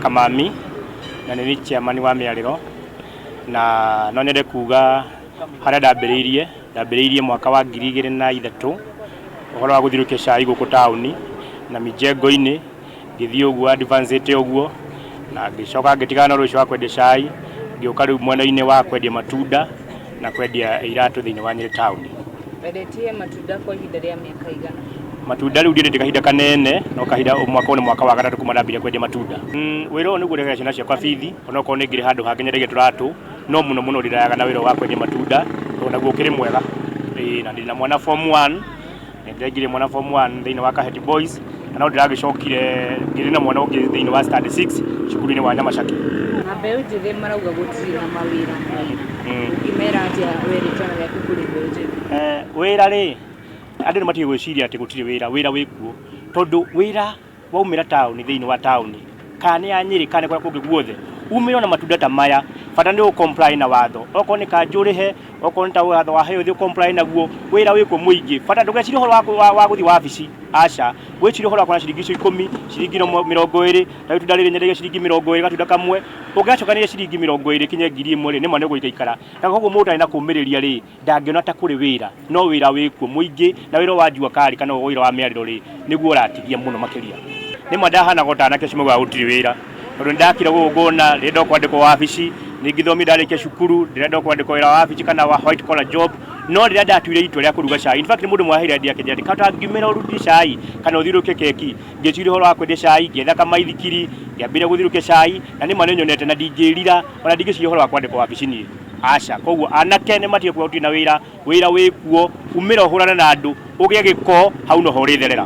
Kamami na nĩ niĩ chairman wa Mĩarĩro, na no nyende kuga harĩa ndambĩrĩirie, ndambĩrĩirie mwaka wa 2003 ũhoro wa gũthiũrũrũkia cai gũkũ taũni na mijengo-inĩ, ngĩthiĩ ũguo advance ũguo na ngĩcoka ngĩtigana na ũndũ ũcio wa kwendia cai, ngĩũka rĩu mwena-inĩ wa kwendia matunda na kwendia iratũ thĩinĩ wa Nyĩrĩ taũni. Wendetie matunda kwa ihinda rĩa mĩaka igana? Matunda rĩu ndiendete kahinda kanene, no kahinda mwaka ũyũ nĩ mwaka wa gatatũ kuma ndambire kwendia matunda. Wĩra ũyũ nĩguo ndĩhagĩra ciana ciakwa bithi, onokorwo nĩ ngĩrĩ handũ hangĩ nyendagia tũratũ, no mũno mũno ndĩrayaga na wĩra wa kwendia matunda, tondũ naguo ũkĩrĩ mwega. Ĩĩ na ndĩna mwana form 1, nĩ ndĩraingĩria mwana form 1 thĩinĩ wa Kaheti Boys, na no ndĩragĩcokire ngĩrĩ na mwana ũngĩ thĩinĩ wa standard 6 cukuru-inĩ wa Nyamacake. Na mbeũ njĩthĩ marauga gũtirĩ na mawĩra, ũngĩmera atĩa we rĩtana rĩaku kũrĩ mbeũ njĩthĩ? Wĩra rĩ, andũ nĩ matige gwĩciria atĩ gũtirĩ wĩra, wĩra wĩkuo, tondũ wĩra waumĩra taũni thĩinĩ wa taũni, kana nĩ ya Nyĩrĩ kana nĩ kũrĩa kũngĩ guothe, umĩre na matunda ta maya, bata nĩ ũ comply na watho, okorwo nĩ kanjũ ũrĩhe, okorwo nĩ ta watho wa health ũ comply naguo, wĩra wĩkuo mũingĩ, bata ndũgecirie ũhoro wa gũthiĩ wabici, aca, wĩcirie ũhoro wa kuona ciringi icio ikũmi, ciringi 20, ta rĩu itunda rĩrĩ nyendagia ciringi 20 gatunda kamwe, ũngĩgacokanĩrĩria ciringi 20 ĩkinye 1000 rĩ, nĩma nĩ ũgũikaikara, na koguo mũndũ ũtarĩ na kũmĩrĩria rĩ, ndangĩona ta kũrĩ wĩra, no wĩra wĩkuo mũingĩ, na wĩra wa jua kali kana wĩra wa mĩarĩro rĩ, nĩguo ũratigia mũno makĩria. Rĩmwe ndahanaga o ta anake acio maugaga gũtirĩ wĩra, tondũ nĩ ndakira gũkũ ngona ndĩrenda o kwandĩkwo wabici, nĩ ngĩthomire ndarĩkia cukuru, ndĩrenda o kwandĩkwo wĩra wa wabici kana wa white collar job, no rĩrĩa ndatuire itua rĩa kũruga cai, in fact nĩ mũndũ ũmwe waheire idea akĩnjĩra atĩ ka ũtangiumĩra ũruge cai kana ũthiũrũrũkie keki, ngĩciria ũhoro wa kwendia cai, ngĩetha kamaithikiri, ngĩambĩrĩria gũthiũrũrũkia cai, na nĩ ma nĩ nyonete na ndingĩrira, ona ndingĩciria ũhoro wa kwandĩkwo wabici niĩ. Aca. Koguo anake nĩ matige kuga gũtirĩ na wĩra, wĩra wĩkuo, umĩra ũhũrane na andũ, ũgĩe gĩko, hau noho ũrĩtherera.